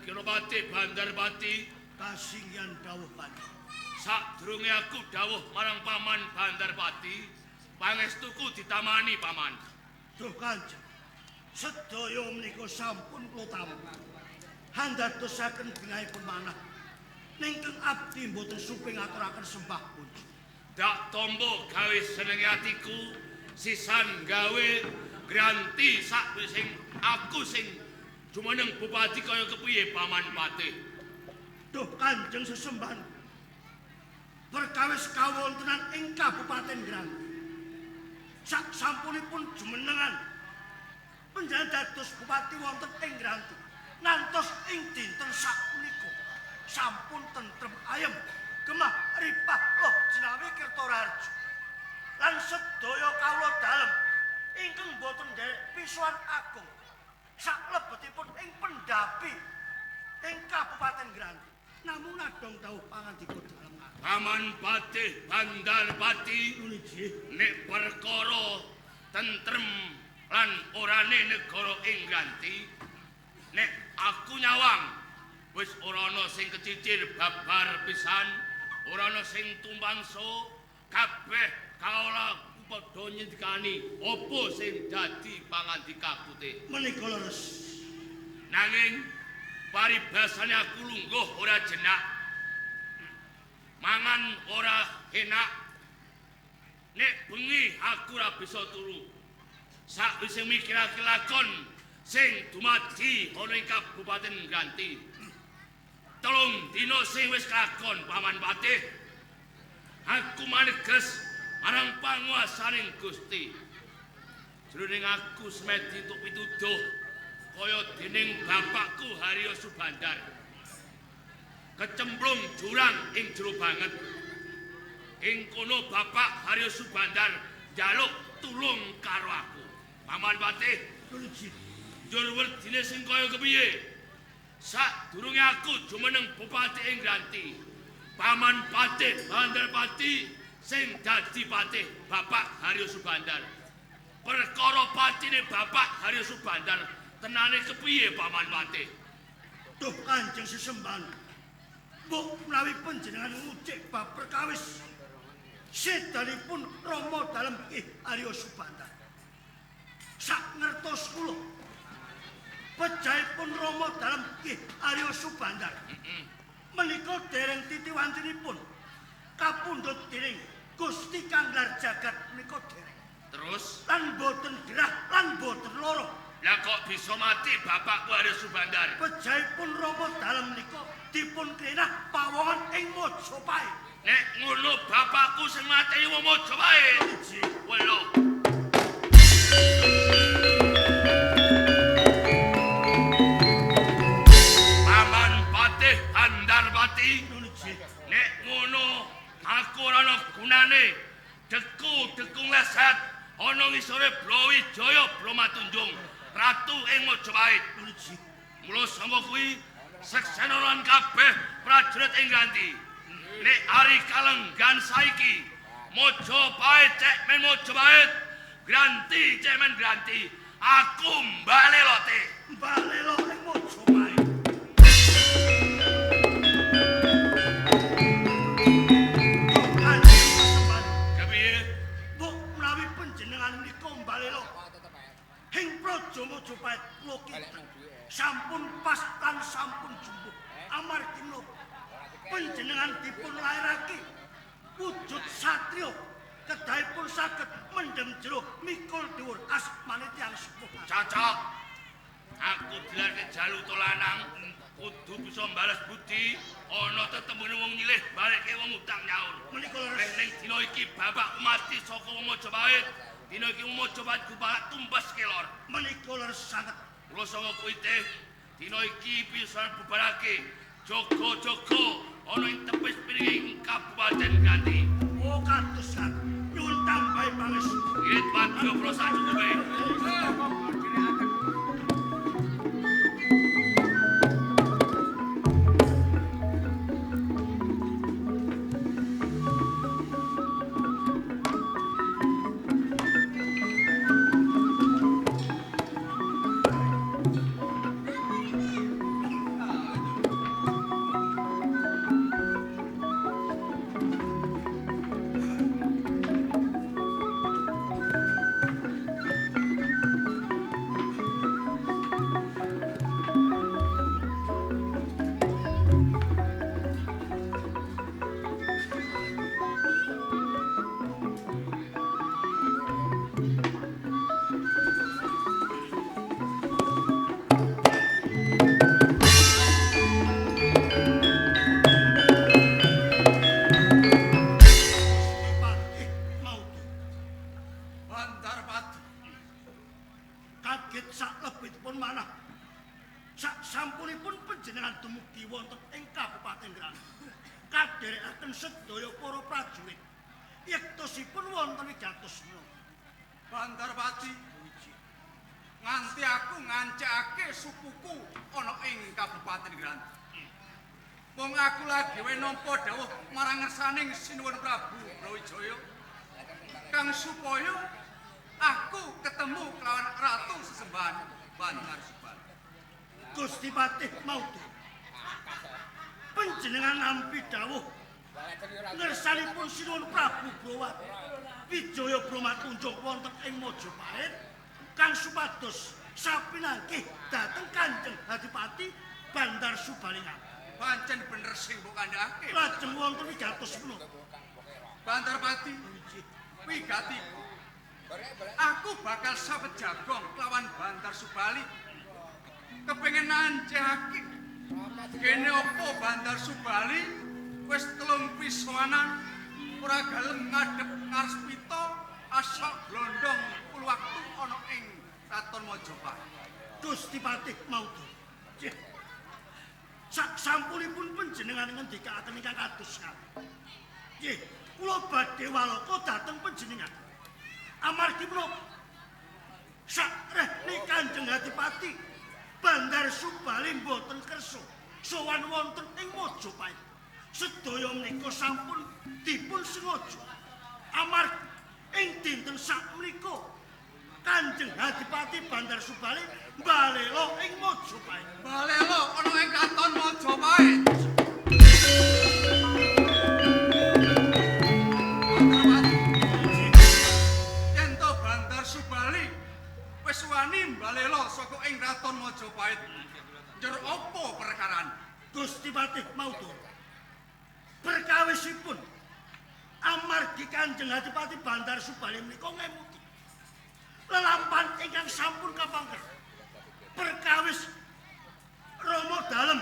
Kinopati Bandarpati. Kasinggihan dawuh Kanjeng. Sadurunge aku dawuh marang Paman Bandarpati, pangestuku ditamani Paman. Duh Kanjeng, sedaya menika sampun kula tampi. Handadosaken bingahipun manah. Ningkeng abdi mboten supe ngaturaken sembah puji. Dak tombo gawe senenge atiku, sisan gawe granti sakwise aku sing jumeneng bupati kaya kepiye Paman Patih. Duh Kanjeng sesembahan perkawis kawontenan ing Kabupaten Granti. Sak sampunipun jumenengan panjenengan dados bupati wonten ing Granti ngantos ing dinten sakmenika sampun tentrem ayem gemah ripah loh jinawi Kertoraharjo lan sedaya kawula dalem ingkang boten nderek pisuhan agung saklebetipun ing pendhapi ing Kabupaten Granti. Namung nadong dawuh pangandika dalem. Paman Patih Bandarpati, nek perkara tentrem lan orane negara ing Granti, nek aku nyawang wis ora ana sing kecicir babar pisan, ora ana sing tumpangsa, kabeh kawula padha nyendikani apa sing dadi pangandikaku teh. Menika leres. Nanging paribasane aku lungguh ora jenak, mangan ora enak, nek bengi aku ora bisa turu. Sakwise mikirake lakon sing dumadi ana ing Kabupaten Granti. 3 dina sing wis kelakon Paman Patih, aku maneges marang panguwasaning Gusti. Jroning aku semedi entuk pituduh kaya dening bapakku Haryo Subandar. Kecemplung jurang ing jero banget. Ing kono bapak Haryo Subandar njaluk tulung karo aku. Paman Patih, njur werdine sing kaya kepiye? Sadurunge aku jumeneng bupati ing Granti, Paman Patih Bandarpati sing dadi patih bapak Haryo Subandar. Perkara patine bapak Haryo Subandar tenane kepiye Paman Patih? Duh Kanjeng sesembahan, mbok menawi panjenengan ngucik bab perkawis sedanipun Rama dalem Ki Haryo Subandar. Sak ngertos kula, pejahipun Rama dalem Ki Haryo Subandar menika dereng titiwancinipun kapundhut dening Gusti Kang Gelar Jagat menika dereng. Terus lan boten gerah lan boten lara. Lah kok bisa mati bapakku Haryo Subandar? Pejahipun Rama dalem menika dipun krenah pawongan ing Majapahit. Nek ngono bapakku sing mateni wong Majapahit. Welo. Paman Patih Bandarpati, nek ngono aku ora ana gunane. Deku-deku ngleset ana ngisore Brawijaya Bramatunjung, ratu ing Majapahit. Mula sanga kuwi seksena lan kabeh prajurit ing Granti. Nek ari kalenggan saiki, Majapahit cek men Majapahit, Granti cek men Granti, aku mbalelo teh. Mbalelo ing Majapahit. Kepiye? Mbok menawi panjenengan menika mbalelo ing Praja Majapahit kula kinten sampun pas lan sampun jumbuh amargi menapa panjenengan dipun lairake wujud satriya kedahipun saged mendhem jero mikul dhuwur asmane tiyang sepuh. Cocok. Aku dilarke jaluta lanang kudu bisa mbales budi ana tetembune wong nyilih balekke wong utang nyaur. Menika leres. Ning dina iki bapakku mati saka wong Majapahit. Dina iki wong Majapahit kubalak tumbas kelor. Menika leres sanget. Kula sanga kuwi teh dina iki bisa bubarake jaga-jaga ana ing tepis piring Kabupaten Granti. Oh kados nyuwun tambahi pangestu. Irit wadya prasa cukupe. wonten ing Kabupaten Granti. Kadherekaken sedaya para prajurit. Yektosipun wonten wigatos menapa. Bandarpati, nganti aku ngancekake sukuku ana ing Kabupaten Granti. Wong aku lagi wae nampa dawuh marang ngersaning Sinuwun Prabu Brawijaya kang supaya aku ketemu kelawan Ratu Sesembahan Bandar Subali. Gusti Patih Maudu, panjenengan nampi dawuh ngersanipun Sinuwun Prabu Brawijaya Bramatunjung wonten ing Majapahit kang supados sapinangkih dhateng Kanjeng Adipati Bandar Subalingan. Pancen bener sing mbok kandhake. Lajeng wonten wigatos menapa? Bandarpati, wigatiku. Aku bakal sabet jagong kelawan Bandar Subali. Kepengin nancehake. Kene apa Bandar Subali wis telung pisoanan ora gelem ngadhep ngarspita asok glondong puluwaktu ana ing Kraton Majapahit. Gusti Patih Maudu. Sak sampunipun panjenengan ngendikaaken ingkang kados ngaten. Nggih, kula badhe walaka dhateng panjenengan. Amargi menapa? Sakrehne Kanjeng Adipati Bandar Subali mboten kersa sowan wonten ing Majapahit. Sedaya menika sampun dipun sengaja. Amargi ing dinten sakmenika Kanjeng Adipati Bandar Subali balela ing Majapahit. Balela ana ing Kraton Majapahit. Yen to Bandar Subali wis wani balela saka ing Kraton Majapahit, njur apa perkaran? Gusti Patih Maudu, perkawisipun amargi Kanjeng Adipati Bandar Subali menika ngemuti lelampahan ingkang sampun kapangker. Perkawis Rama dalem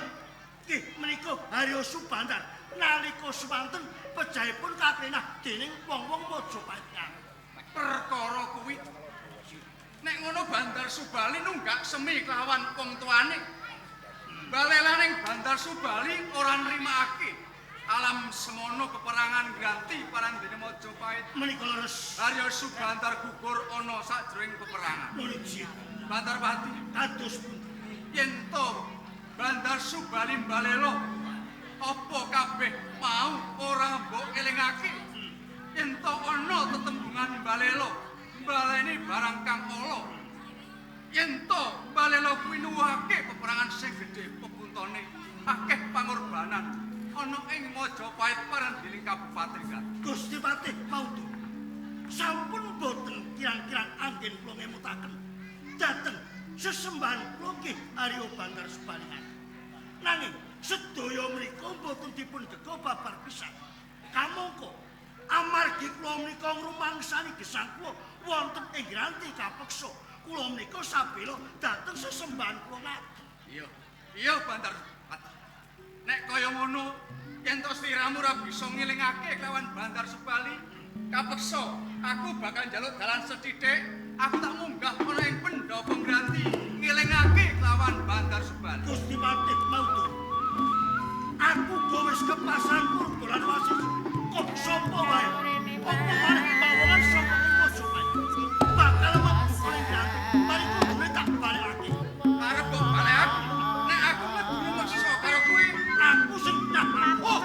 nggih menika Haryo Subandar nalika semanten pejahipun kaprenah dening wong-wong Majapahit. Perkara kuwi nek ngono Bandar Subali nunggak semi kelawan wong tuane. Balelaning Bandar Subali ora nrimakake alam semono peperangan Granti parandene Majapahit. Menika leres Haryo Subandar gugur ana sajroning peperangan. Bandarpati, kados pundi? Yen to Bandar Subali mbalela apa kabeh mau ora mbok elingake? Yen to ana tetembungan mbalela, mbaleni barang kang ala. Yen to mbalela kuwi nuwuhake peperangan sing gedhe pepuntone, akeh pangorbanan ana ing Majapahit parandiling Kabupaten Granti. Gusti Patih Maudu, sampun boten kirang-kirang anggen kula ngemutaken dhateng sesembahan kula nggih Arya Bandar Subalingan. Nanging sedaya menika boten dipun gega babar pisan. Kamangka amargi kula menika ngrumangsani gesang kula wonten ing Granti kapeksa kula menika sabela dhateng sesembahan kula ngaten. Iya, iya Bandar. Nek kaya ngono, yen to sliramu ora bisa ngelingake kelawan Bandar Subali, kapeksa aku bakal njaluk dalan sethithik, aku tak munggah ana ing pendhapa Granti ngelingake kelawan Bandar Subali. Gusti Patih Maudu, aku wis kepasan purba lan wasis. Kok sapa wae? Apa maneh pawongan saka ing Majapahit bakal mlebu ing Granti. Mari kudune tak balekake. Arep kok balekake? Nek aku mlebu meksa karo kowe, aku sing nyah. Oh,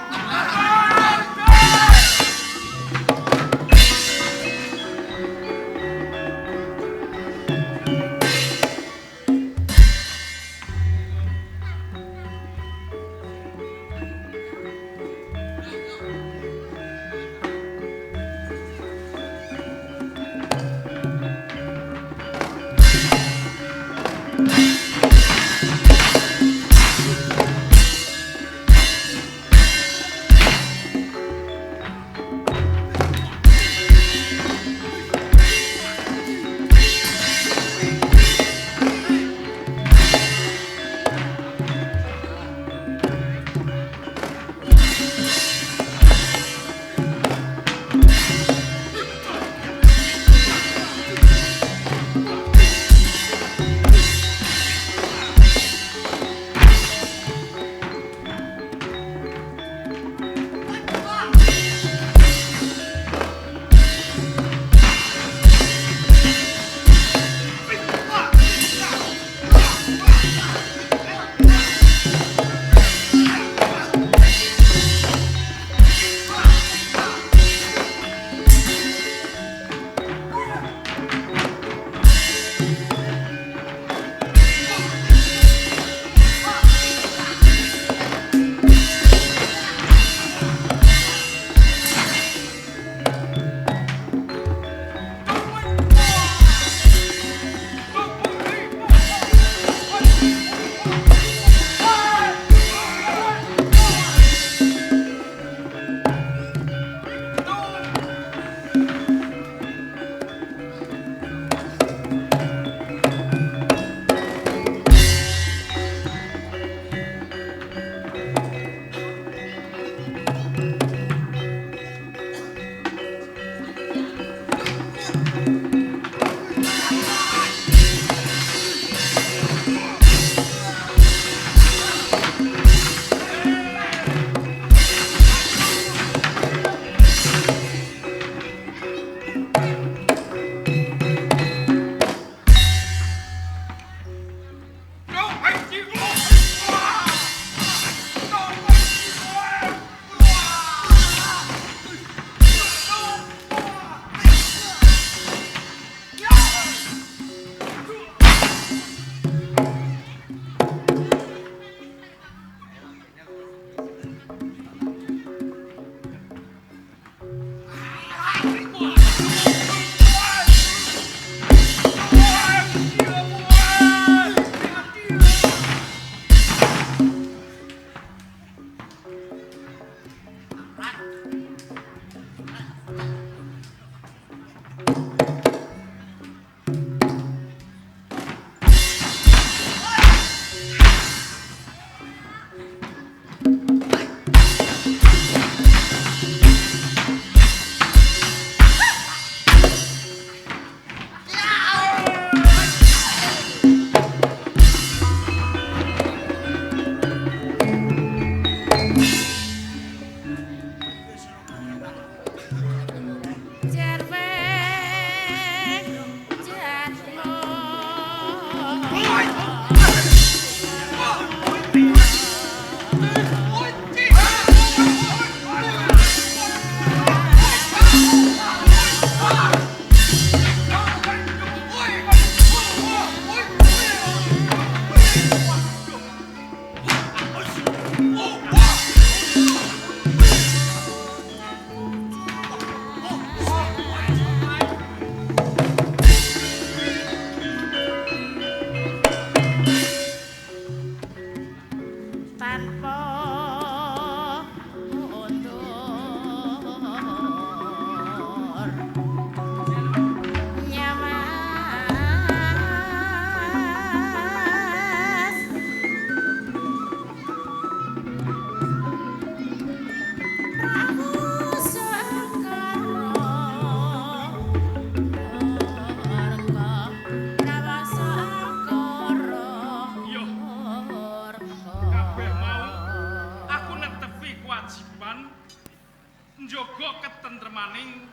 Njaga ketentremaning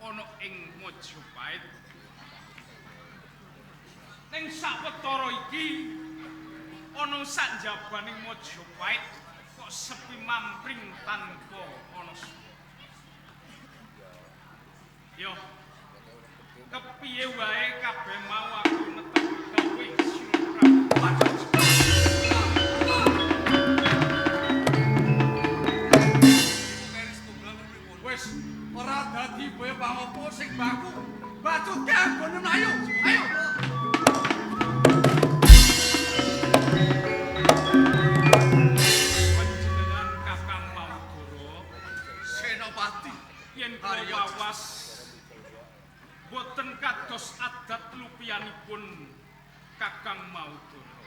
ana ing Majapahit. Ning sawetara iki ana sanjabaning Majapahit kok sepi mampring tanpa ana swara. Yo, kepiye wae kabeh mau aku netepi gawe sira Prabu. Wis ora dadi boyo pangopo sing baku. Bacutke anggone mlayu. Ayo. Panjenengan Kakang Maudara Senopati yen kula wawas boten kados adat lupianipun Kakang Maudara.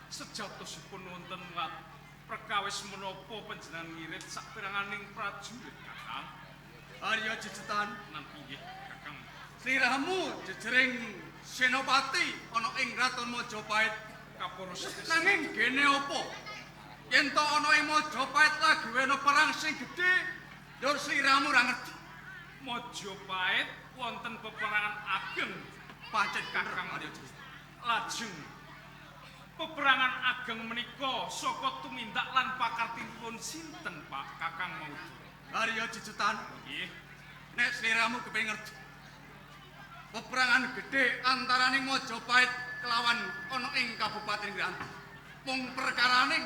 Sejatosipun wonten perkawis menapa panjenengan ngirit saperanganing prajurit Kakang? Arya Jejetan, nampi nggih Kakang. Sliramu jejering Senopati ana ing Kraton Majapahit kapara sedasa. Nanging gene apa? Yen to ana ing Majapahit lagi wena perang sing gedhe, njur sliramu ora ngerti. Majapahit wonten peperangan ageng pancen Kakang Arya Jejetan. Lajeng peperangan ageng menika saka tumindak lan pakartinipun sinten Pak Kakang Maudara? Arya Jejetan, nggih. Nek sliramu kepengin ngerti peperangan gedhe antaraning Majapahit kelawan ana ing Kabupaten Granti. Mung perkaraning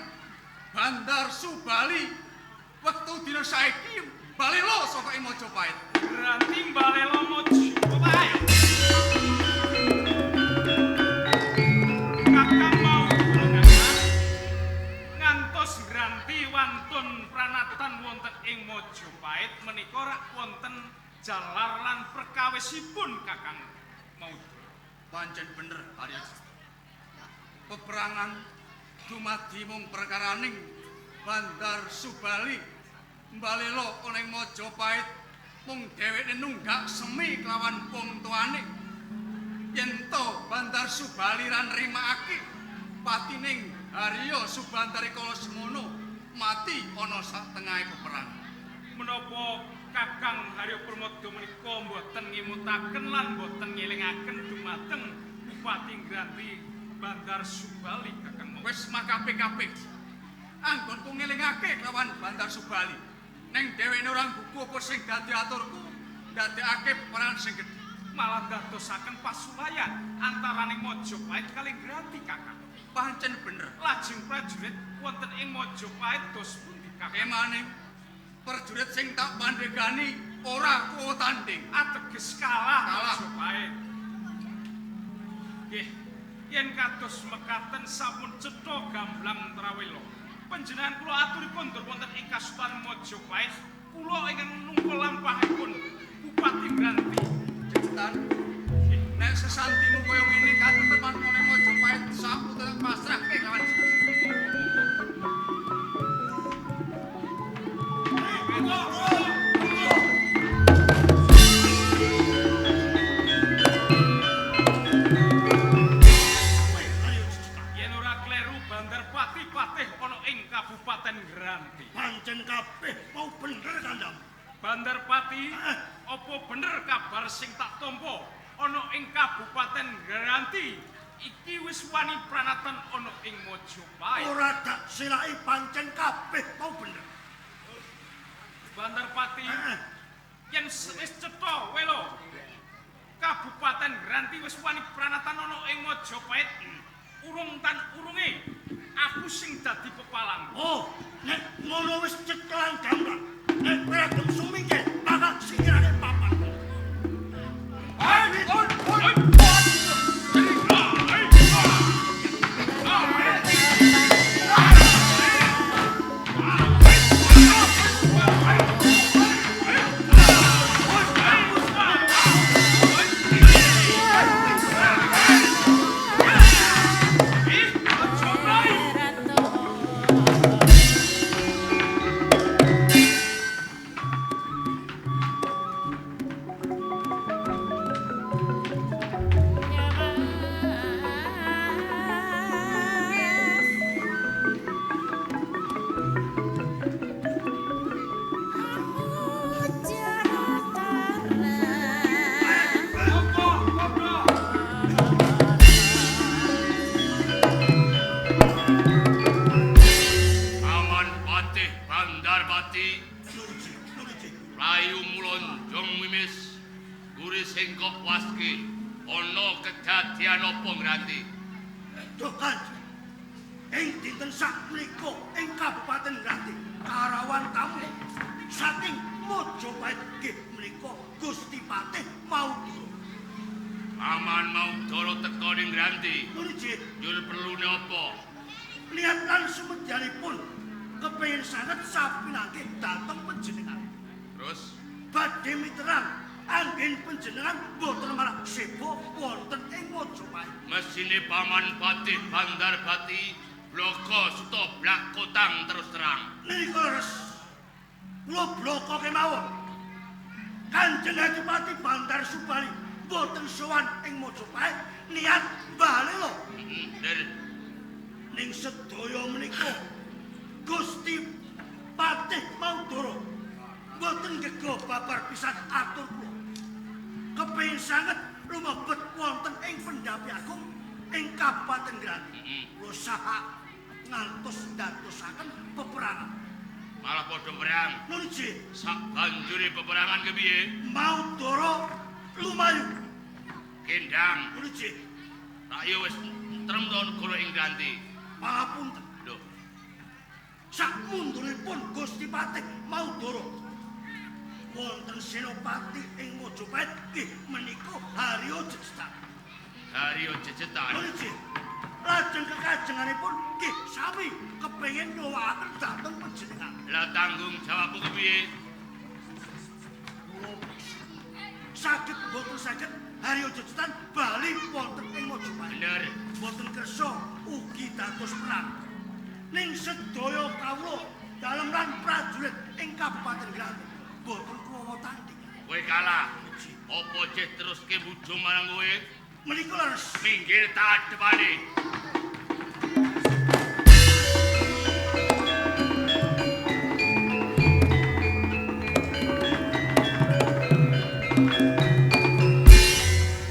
Bandar Subali wektu dina saiki balelo saka ing Majapahit. Granti balelo Majapahit. Kakang Maudara ngantos Granti wantun pranatan wonten ing Majapahit menika rak wonten jalar lan perkawisipun Kakang Maudara. Pancen bener Arya. Peperangan dumadi mung perkaraning Bandar Subali mbalelo ana ing Majapahit mung dheweke nunggak semi kelawan wong tuane. Yen to Bandar Subali ra nrimakake patining Harya Subandari kala semono mati ana sak tengahe peperangan. Menapa Kakang Harya Permada menika mboten ngimutaken lan mboten ngelingaken dumateng Bupati Granti Bandar Subali Kakang? Wis makapik-kapik anggonku ngelingake kelawan Bandar Subali. Ning dheweke ora nggugu apa sing dadi aturku ndadekake peperangan sing gedhe. Malah dadosaken pasulayan antaraning Majapahit kalih Granti Kakang. Pancen bener. Lajeng prajurit wonten ing Majapahit dos pundi Kakang? Emane prajurit sing tak pandhegani ora kuwo tanding. Ateges kalah Majapahit. Nggih, yen kados mekaten sampun cetha gamblang trawela. Panjenengan kula aturi kondur wonten ing kasutan Majapahit Kula ingkang nungkul lampahipun Bupati Ngranti. Jejetan. Nek sesantimu kaya ngene katetepan oleh Majapahit sapu tetep pasrahke lawan. Yen ora kleru Bandarpati patih ana ing Kabupaten Ngranti. Pancen kabeh mau bener kandham. Bandarpati, apa bener kabar sing tak tampa ana ing Kabupaten Ngranti iki wis wani pranatan ana ing Majapahit? Ora dak silaki pancen kabeh mau bener. Bandarpati, yen wis cetha wela Kabupaten Ngranti wis wani pranatan ana ing Majapahit, urung tan urunge aku sing dadi pepalang. Oh, nek ngono wis cetha lan gamblang. Nek ora gelem sumingkir, bakal singkirake papan. Rayu mulonjong wimis guri sing kok waske ana kedadian apa Ngranti? Duh Kanjeng, ing dinten sakmenika ing Kabupaten Ngranti karawan tamu saking Majapahit nggih menika Gusti Patih Maudara. Paman Maudara teka ning Ngranti. Nggih, njur perlune apa? Lihat lan sumedyanipun kepengin sanget sapinangke dhateng panjenengan. Terus badhe miterang anggen panjenengan boten malah sebo wonten ing Majapahit. Mesine Paman Patih Bandarpati bloko suta blak kotang terus terang. Nika leres. Kula bloko kemawon. Kanjeng Adipati Bandar Subali boten sowan ing Majapahit niat balelo. Heeh. Ning sedaya menika Gusti Patih Maudara boten gego babar pisan atur kula. Kepengin sanget lumebet wonten ing Pendhapi Agung ing Kabupaten Ngranti. Kula saha ngantos dadosaken peperangan. Malah padha perang. Nggih. Sak banjure peperangan kepiye? Maudara lumayu. Kendang. Nggih. Tak yo wis trem to negara ing Ngranti. Pangapunten. Lho. Sak munduripun Gusti Patih Maudara wonten senopati ing Majapahit nggih menika Haryo Jejetan. Haryo Jejetan. Nggih. Lajeng kekajenganipun nggih sami kepengin nyowakaken dhateng panjenengan. Lah tanggung jawabku kepiye? Saged mboten saged Haryo Jejetan bali wonten ing Majapahit. Bener. Mboten kersa ugi dados perang. Ning sedaya kawula dalem lan prajurit ing Kabupaten Ngranti boten kuwawa tanding. Kowe kalah. Apa ceh teruske bujung marang kowe? Menika leres. Minggir tak adepane.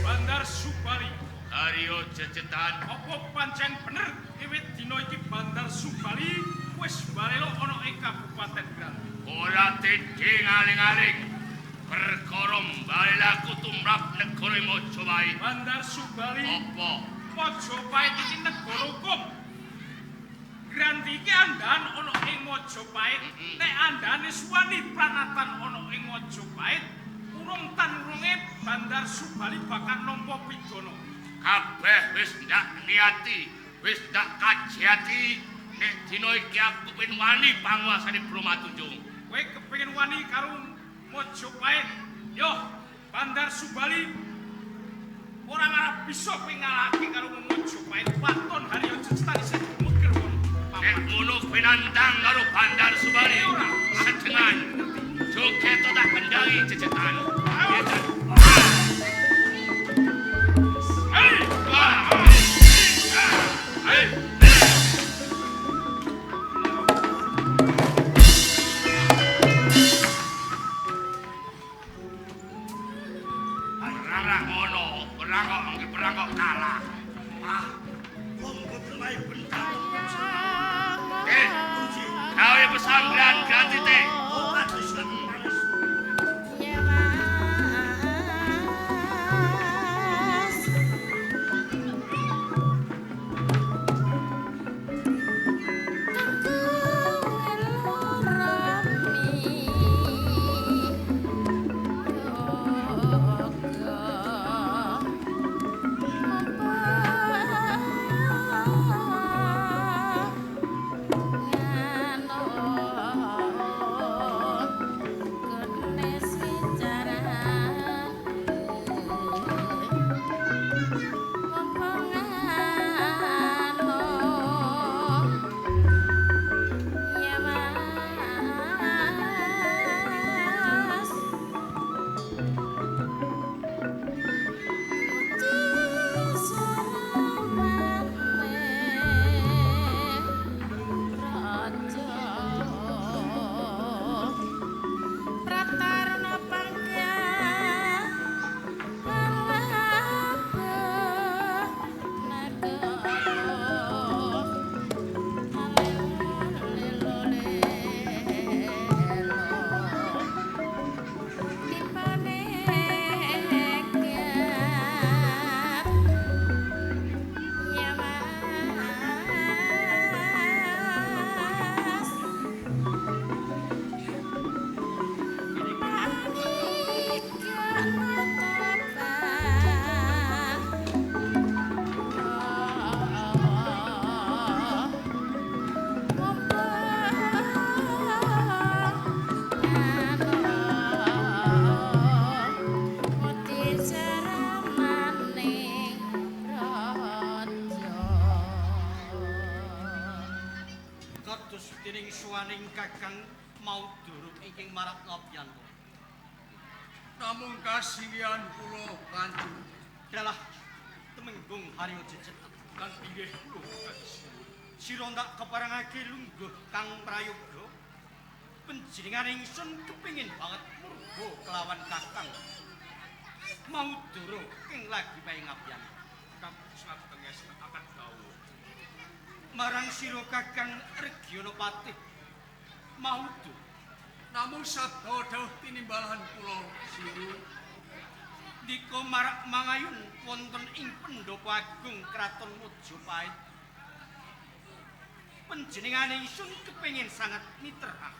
Bandar Subali, Haryo Jejetan. apa pancen bener wiwit dina iki Bandar Subali wis balelo ana ing Kabupaten Ngranti? Ora tedhing aling-aling. Perkara mbalilaku tumrap negara Majapahit. Bandar Subali, Apa? Majapahit iki negara hukum. Ngranti iki andhahan ana ing Majapahit. Nek andhahane suwani pranatan ana ing Majapahit, urung tan urunge Bandar Subali bakal nampa pidana. Kabeh wis ndak niati, wis ndak kajiati Nek dina iki aku kepengin wani panguasane Bromatunjung. Kowe kepengin wani karo Mojopahit. Yo, Bandar Subali ora ngarep bisa kowe ngalahake karo Mojopahit. Waton Haryo Jejetan isih meger kono. Nek ngono kowe nantang karo Bandar Subali. Sejengan. Joget tak kendali jejetan. Suwaning Kakang Maudara ingkang marak ngabyanto. Namung kasinggihan kula Kanjeng. Dalah Temenggung Haryo Jejetan lan inggih kula Kanjeng. Sira ndak keparengake lungguh kang prayoga. Panjenengan ingsun kepengin banget murba kelawan Kakang Maudara ing lagi pae ngabyanto. Kapusan tenges akan dawuh. Marang sira Kakang Regyana Patih Maudu. Namung sabda dawuh tinimbalan kula siru. Ndika marak mangayun wonten ing Pendhapa Agung Kraton Mojopahit. Panjenengane ingsun kepengin sanget miterah.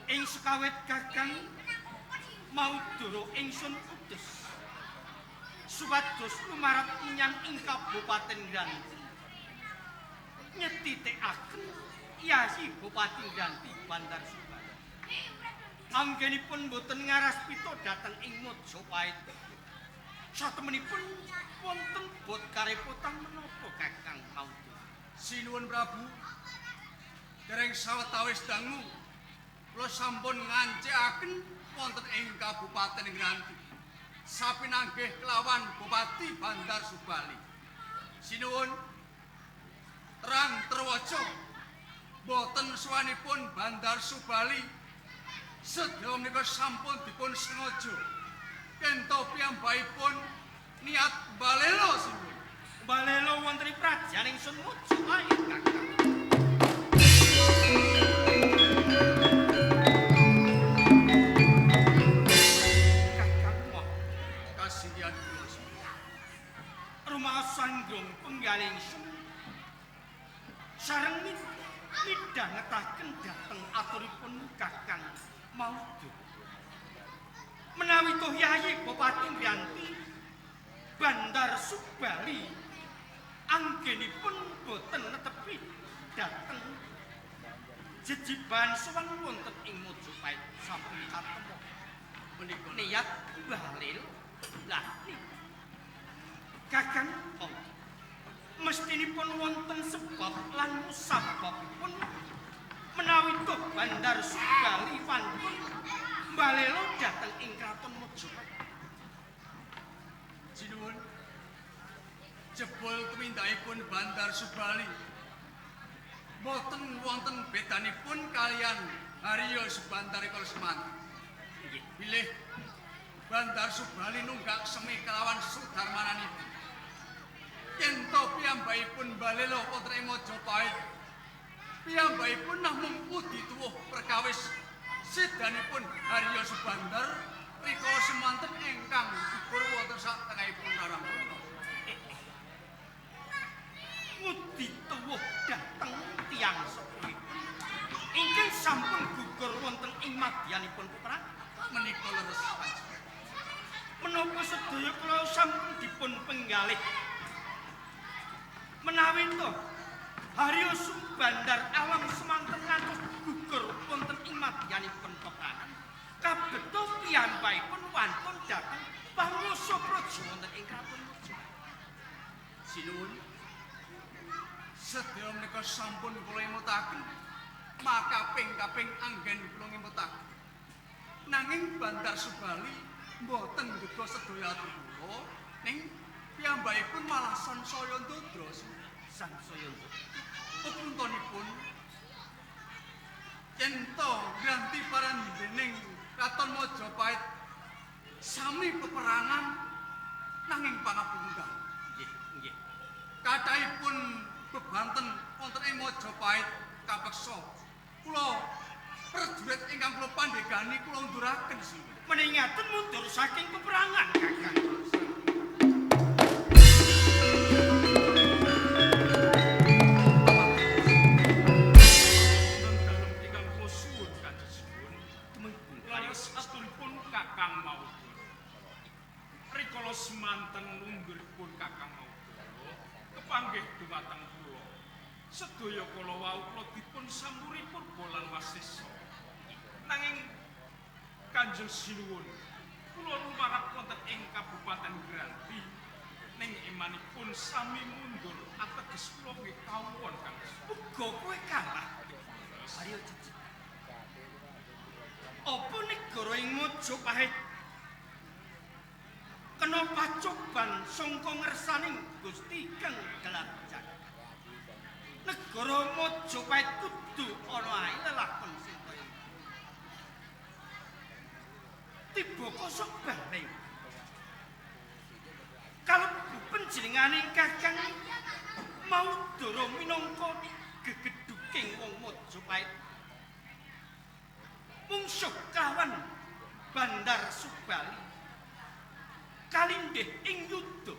Ing sekawit Kakang Maudara ingsun utus supados lumarat menyang ing Kabupaten Granti. Nyetitikaken Yayi Bupati Granti Bandar Subali. Anggenipun boten ngaraspita dhateng ing Mojopahit. Satemenipun wonten bot karepotan menapa Kakang Maudara? Sinuwun Prabu. Dereng sawetawis dangu kula sampun ngancikaken wonten ing Kabupaten Granti. Sapinanggih kelawan Bupati Bandar Subali. Sinuwun terang terwaca boten suwanipun Bandar Subali sedaya menika sampun dipun sengaja kento piyambakipun niat balelo sinuwun. Balelo wonten ing prajan ingsun Mojopahit Kakang. Kakang moh kasinggihan kula rumaos sanggrung penggalih ingsun sareng midhangetaken dhateng aturipun Kakang Maudu. Menawi toh Yayi Bupati Granti Bandar Subali anggenipun boten netepi dhateng jejiban sowan wonten ing Majapahit sampun katemu. Menika niat balil. Lah Kakang mestinipun wonten sebab lan musababipun menawi toh Bandar Subali wantun mbalelo dhateng ing kraton Majapahit. Sinuwun, jebul tumindakipun Bandar Subali boten wonten bedanipun kalian Haryo Subandar rikala semanten. Nggih. Bilih Bandar Subali nunggak semi kelawan sudarmananipun. Yen to piyambakipun mbalelo wonten ing Majapahit, piyambakipun namung udi tuwuh perkawis sedanipun Haryo Subandar rikala semanten ingkang gugur wonten satengahipun Narangkana. Ngudi tuwuh dhateng tiyang sepuhipun ingkang sampun gugur wonten ing madyanipun peperangan. Menika leres panjenengan. Menapa sedaya kula sampun dipun penggalih menawi to Haryo Subandar alam semanten ngantos gugur wonten ing madyanipun peperangan, kabeto piyambakipun wantun dhateng panguwasa praja wonten ing kraton Majapahit. Sinuwun, sedaya menika sampun kula emutaken, makaping-kaping anggen kula ngemutaken. Nanging Bandar Subali mboten ngguga sedaya atur kula, ning piyambakipun malah sansaya ndodra. Sansaya ndodra. Pepuntonipun yen to ngranti parandening Kraton Majapahit sami peperangan nanging pangapundha. Nggih, nggih. Kathahipun bebanten wonten ing Majapahit kapeksa kula prajurit ingkang kula pandhegani kula unduraken sinuwun. Meningaten mundur saking peperangan, Kakang. Dalem ingkang kula suwun Kanjeng Sinuwun, leres aturipun Kakang Maudara. Rikala semanten munduripun Kakang Maudara kepanggih dumateng kula. Sedaya kala wau kula dipun samuri purba lan wasesa. Nanging Kanjeng Sinuwun, kula lumarap wonten ing Kabupaten Granti ning imanipun sami mundur ateges kula nggih kawon Kanjeng. Uga kowe kalah. Haryo Cecek. Apa negara ing Majapahit kena pacoban sangka ngersaning Gusti Kang Gelar Jagat? Negara Majapahit kudu ana ae lelakon sing kaya tiba kosok bali. Kalebu panjenengane Kakang Maudara minangka gegedhuking wong Majapahit mungsuh kawan Bandar Subali kalindih ing yuda.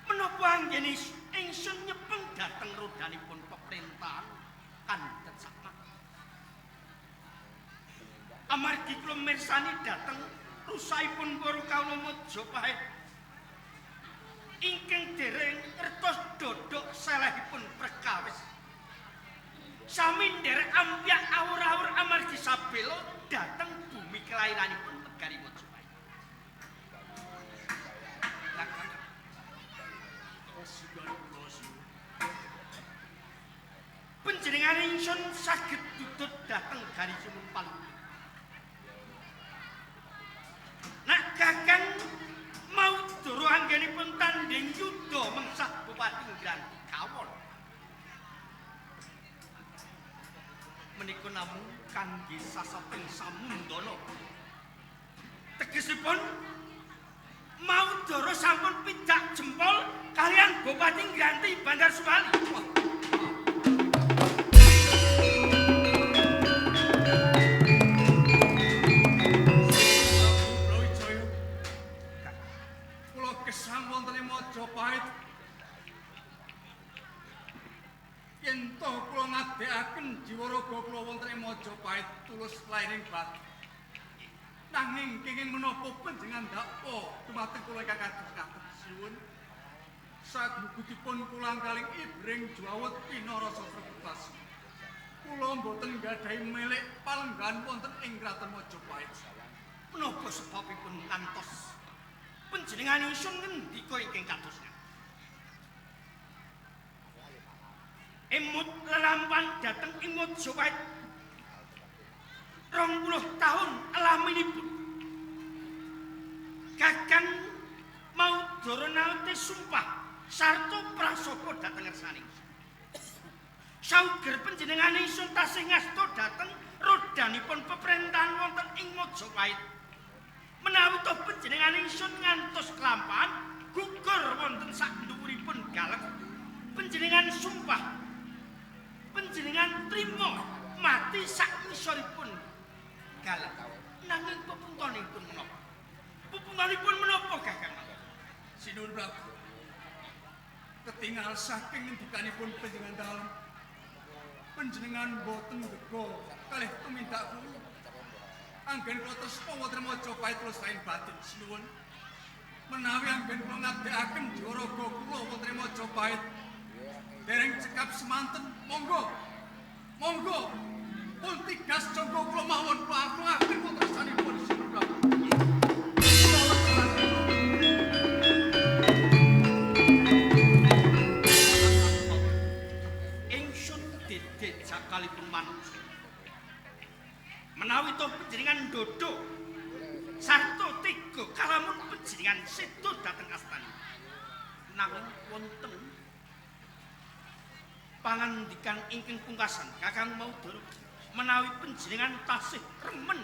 Menapa anggene ingsun nyepeng dhateng rodanipun peperintahan kandhet sakma? Amargi kula mirsani dhateng rusaipun para kawula Majapahit ingkang dereng ngertos dodok selehipun perkawis. Sami nderek ampyak awur-awur amargi sabela dhateng bumi kelairanipun negari Majapahit. Panjenengane ingsun saged dudut dhateng garisipun Palu. Nak Kakang Maudara anggenipun tandhing yuda mengsah Bupati Ngranti kawon. Menika namung kangge sasaping samundana. Tegesipun Maudara sampun pidak jempol kalian Bupati Ngranti Bandar Subali. Brawijaya, kula gesang wonten ing Majapahit. Yen to kula ngadekaken jiwa raga kula wonten ing Majapahit tulus lairing batin. Nanging kenging menapa panjenengan dakwa dumateng kula ingkang kados kados sinuwun. Sagugutipun pulang kaling ibring juawut pinarasa srebetas. Kula mboten nggadahi milik palenggahan wonten ing Kraton Majapahit. Menapa sebabipun ngantos panjenengan ingsun ngendika ingkang kados ngaten? Emut lelampan dhateng ing Majapahit 20 tahun laminipun. Kakang Maudara naote sumpah sarta prasapa dhateng ngersane ingsun. Sauger panjenengan ingsun tasih ngasta dhateng rodanipun peperintahan wonten ing Majapahit. Menawi toh panjenengan ingsun ngantos kelampahan gugur wonten sak dhuwuripun galek, panjenengan sumpah panjenengan trima mati sak ngisoripun galek. Nanging pepuntonipun menapa? Pepuntonipun menapa Kakang? Sinuwun Prabu. Ketingal saking ngendikanipun panjenengan dalem, panjenengan boten ngega kalih tumindak kula. Anggen kula tresna wonten Majapahit kula saen batin sinuwun. Menawi anggen kula ngabdekaken jiwa raga kula wonten Majapahit dereng cekap semanten, monggo. Monggo. Pun tigas jangka kula mawon kula atungaken wonten sanipun sinuwun Prabu. Jakalipun manungsa. Menawi toh panjenengan ndodho sarta tega kalamun panjenengan seda dhateng astana. Nanging wonten pangandikan ingkang pungkasan Kakang Maudara, menawi panjenengan tasih remen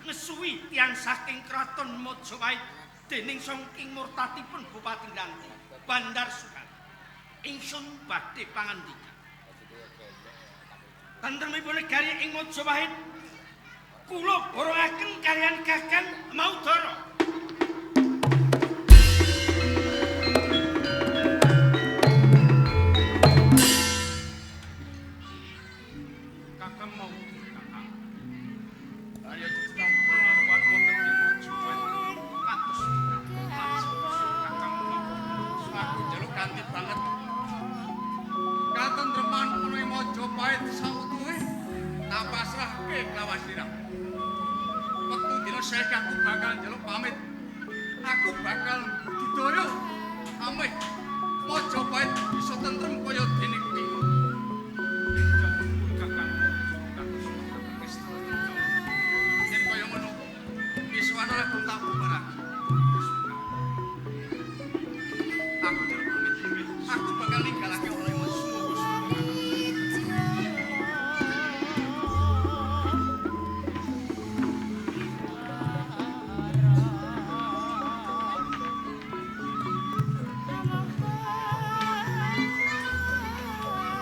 ngesuwi tiyang saking kraton Majapahit dening saking murtatipun Bupati Ngranti Bandar Sukan, ingsun badhe pangandika. Tentremipun negari ing Majapahit kula borongaken kaliyan Kakang Maudara. Kakang Maudara, Kakang. Arya sampun wonten ing Majapahit kados Kakang Maudara. Aku njaluk ganti banget. Katentreman ana ing Majapahit sautuhe tak pasrahke kelawan sirah. Wektu dina saiki aku bakal njaluk pamit. Aku bakal budidaya ameh Majapahit bisa tentrem kaya dene kuwi. Kakang Maudara kados Yen kaya ngono, misuwana lek tak bubarake. Aku njaluk pamit. Aku bakal ninggalake ana ing Majapahit. Thank you.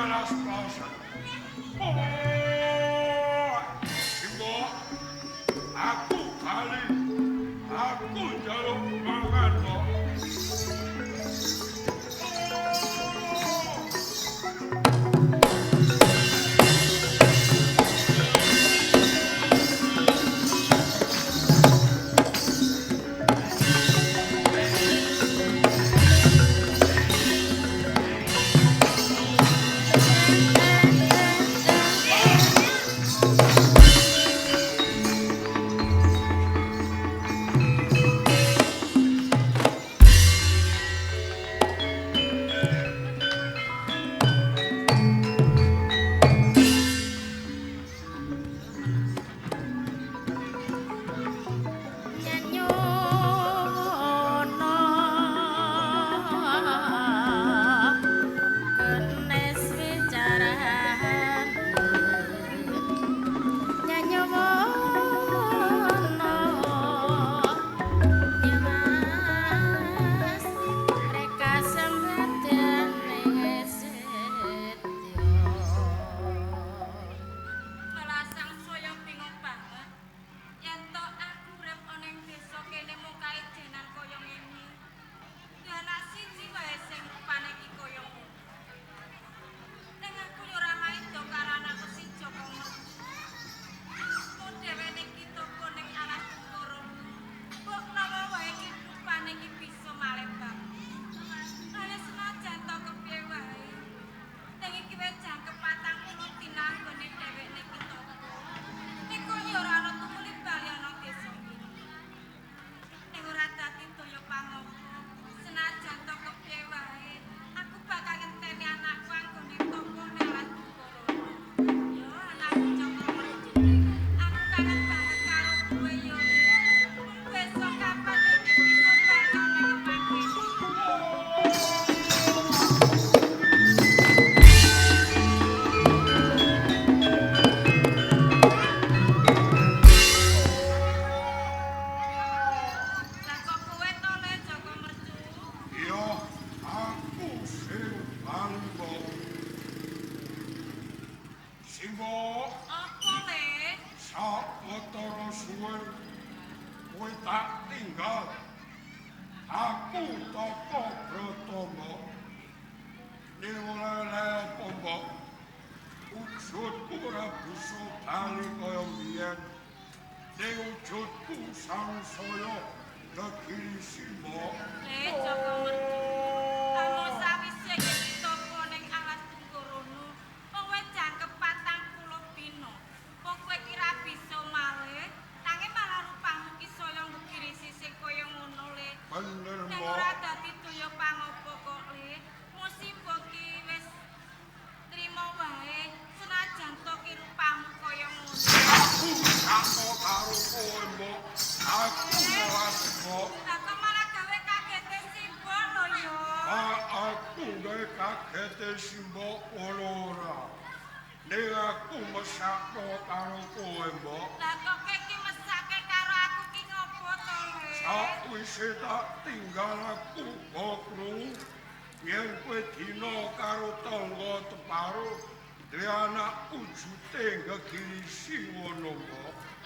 alas plaosan. Oh, Simbok, aku bali, aku njaluk mangan kok.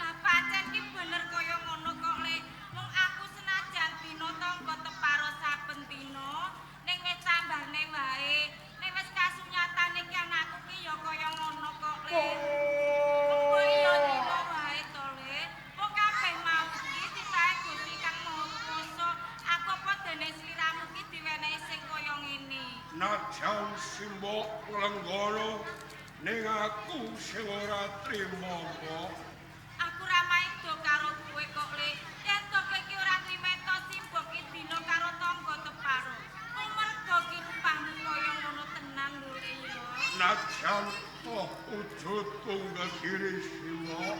Lah pancen ki bener kaya ngono kok Le. Mung aku senajan dina tangga teparo saben dina ning wis tambahne wae. Ning wis kasunyatane ki anakku ki ya kaya ngono kok Le. Mung ya trimo wae to Le. Wong kabeh mau ki titahe Gusti Kang Maha Kuwasa. Aku apa dene sliramu ki diwenehi sing kaya ngene. Najan simbok lenggana ning aku sing ora trima kok. Aku ora maido karo kowe kok Le. Yen to kowe iki ora trima to simbok ki dina karo tangga teparo. Mung mergo ki rupahmu kaya ngono tenan lho Le ya. Najan to wujudku ngegiri simbok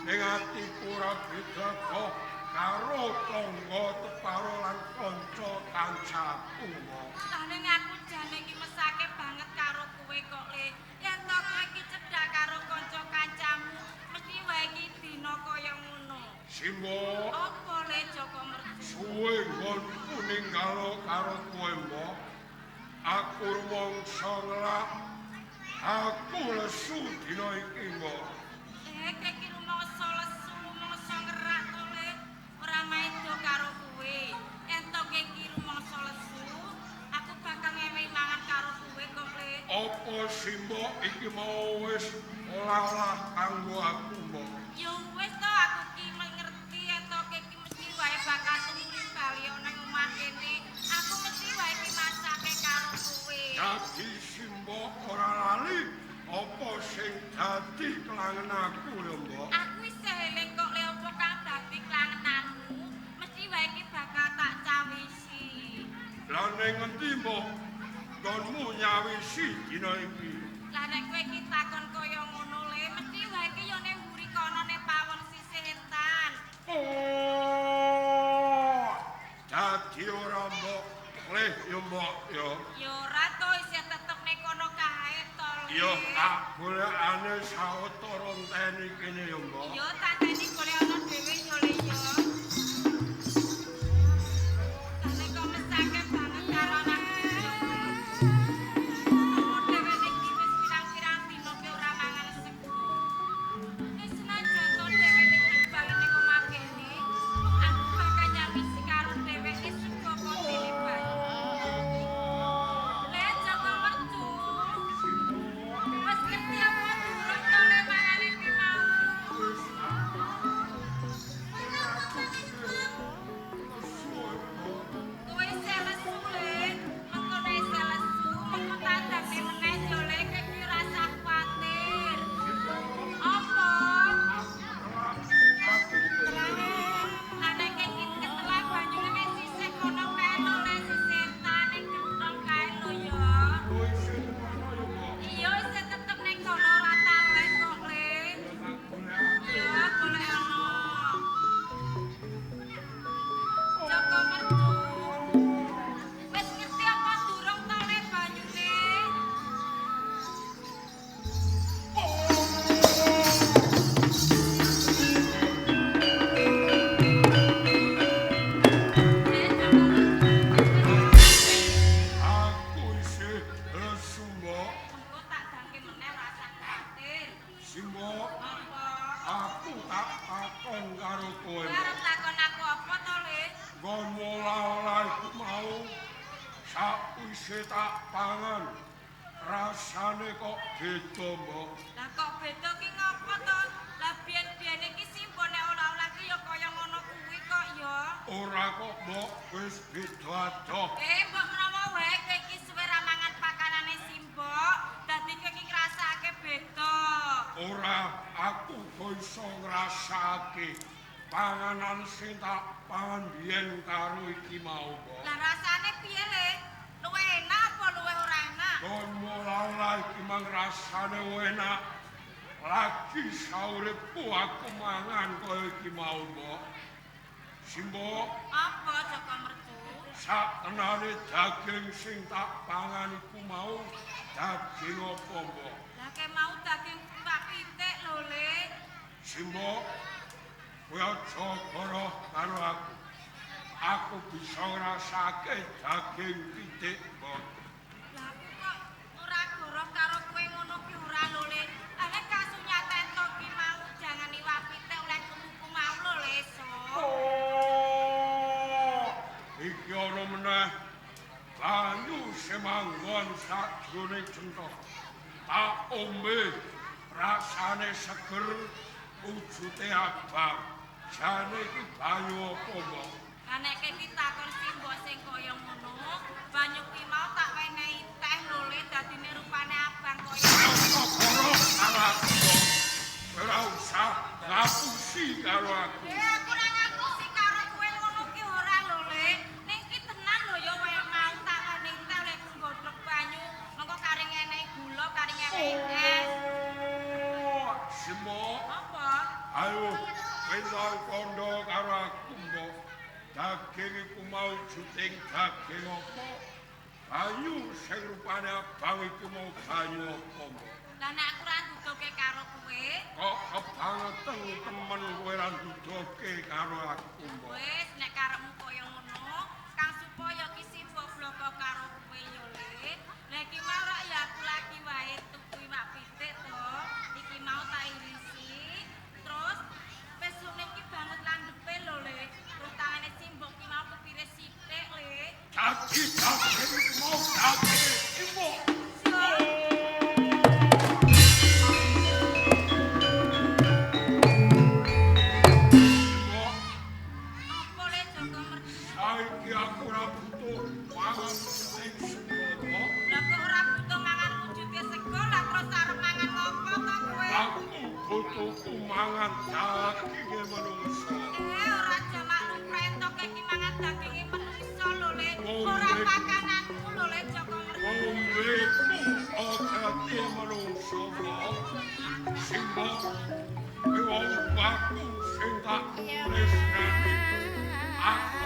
ning atiku ora beda kok karo tangga teparo lan kanca kancaku. Lah ning aku jane iki mesake banget karo kowe kok Le. Yen to kowe iki cedhak karo kanca kancamu, mesti wae iki dina kaya ngono. Simbok. Apa Le Joko Mercu? Suwe nggonku ninggalo karo kowe, Mbok. Aku rumangsa ngelak iki, Mbok? Kowe iki rumangsa lesu, rumangsa ngerak to, Le. Ora maido karo kowe. Yen to kowe iki rumangsa lesu, aku bakal ngewehi mangan karo kowe kok, Le. Apa Simbok iki mau wis olah-olah kanggo aku, Mbok? Ya wis to, aku ki ngerti yen to kowe iki mesti wae bakal tumuli bali nang omah kene. Aku mesti wae ki masake karo kowe. Dadi Simbok ora lali apa sing dadi kelangen aku ya, Mbok? Aku isih eling kok, Le, apa kang dadi kelangenanmu, mesti wae ki bakal tak cawisi. Lah ning ngendi, Mbok? Nggonmu nyawisi dina iki? Lah nek kowe iki takon kaya ngono, Le, mesti wae ki ya ning mburi kono ning pawon sisih etan. Oh, dadi ora, Mbok. Le, ya, Mbok, ya. Ya ora to, isih tetep ning kono kae to, Le. Ya tak golekane sawetara enteni kene ya, Mbok. Ya tak teni golek ana dhewe ya, Le, ya. Lah nek kok mesake banget karo anakku ya. Aku dhewe niki wis pirang-pirang dina ki ora mangan sego. Wis senajan to dhewe niki bali ning omah kene, aku bakal nyawisi karo dheweke sego kodene bae. Le, Joko Mercu. Wis ngerti apa durung to, Le, mangane ki mau? Kowe isih lesu, Le. Mengko nek isih lesu, mengko tak dadi meneh yo, Le, kowe iki ora usah kuwatir. Apa? Lah nek iki ketelak banyune wis sisih kono kae lho, Le, sisih tane gentong kae lho ya. Iya, isih tetep ning kono ora taleh kok, Le. Iya, golek ana. Joko Mercu. Wis ngerti apa durung to, Le, banyune? Le, Joko Mercu. Aku isih lesu, Mbok. Mengko tak dangke meneh ora usah kuwatir. Simbok, Apa? aku tak takon karo kowe. Kowe arep takon aku apa to, Le? Nggonmu olah-olah iku mau sakwise tak pangan rasane kok beda, Mbok. Lah kok beda ki ngopo to? Lah biyen-biyene ki Simbo nek olah-olah ki ya kaya ngono kuwi kok ya. Ora kok, Mbok, wis beda adoh. Mbok menawa wae kowe iki suwe ra mangan pakanane Simbo, dadi kowe iki ngrasake beda. Ora, aku kok iso ngrasake panganan sing tak pangan biyen karo iki mau, Mbok. Lah rasane piye, Le? Luwih enak apa luwih ora enak? Nggonmu olah-olah iki mang rasane enak. Lagi sauripku aku mangan kaya iki mau, Mbok. Simbok, Apa Joko Mercu? saktenane daging sing tak pangan iku mau daging apa, Mbok? Lah ke mau daging iwak pitik lho, Le. Simbok, kowe aja goroh karo aku. Aku bisa ngrasake daging pitik, Mbok. Lah aku kok ora goroh karo kowe ngono ki ora lho, Le. Lah nek kasunyatan to ki mau jangan iwak pitik oleh tuku mau lho, Le. So. Oh, iki ana meneh banyu sing manggon sajroning centok. Tak ombe, rasane seger, wujute abang. Jane iki banyu apa, Mbok? Lah nek iki takon Simbo sing kaya ngono, banyu kuwi mau tak wenehi teh lho, Le, dadine rupane abang kaya Ora goroh karo aku, Mbok. Ora usah ngapusi karo aku. Aku ora ngapusi karo kowe ngono ki ora lho, Le. Ning ki tenan lho ya wae mau tak wenehi teh oleh nggodhog banyu, mengko kari ngenehi gula, kari ngenehi es. Oh, Simbok. Apa? Ayo, kowe kandha karo aku, Mbok. Daging iku mau juting daging apa? Banyu sing rupane abang iku mau banyu apa, Mbok? Lah nek aku ora nduduke karo kowe, Kok kebangeten temen kowe ora nduduke karo aku, Mbok. wis nek karepmu kaya ngono, kang supaya ki Simbo bloko karo kowe ya, Le. Lah iki mau rak ya aku lagi wae tuku iwak pitik to. Iki mau Mangan daginge manungsa. Ora jamak lumrah entoke iki mangan daginge manungsa lho, Le. Ora pakananmu lho, Le Joko Ngerti. Ngombe ku ati manungsa, Mbok. Sing mbok kuwi wong aku sing tak tresnani. Aku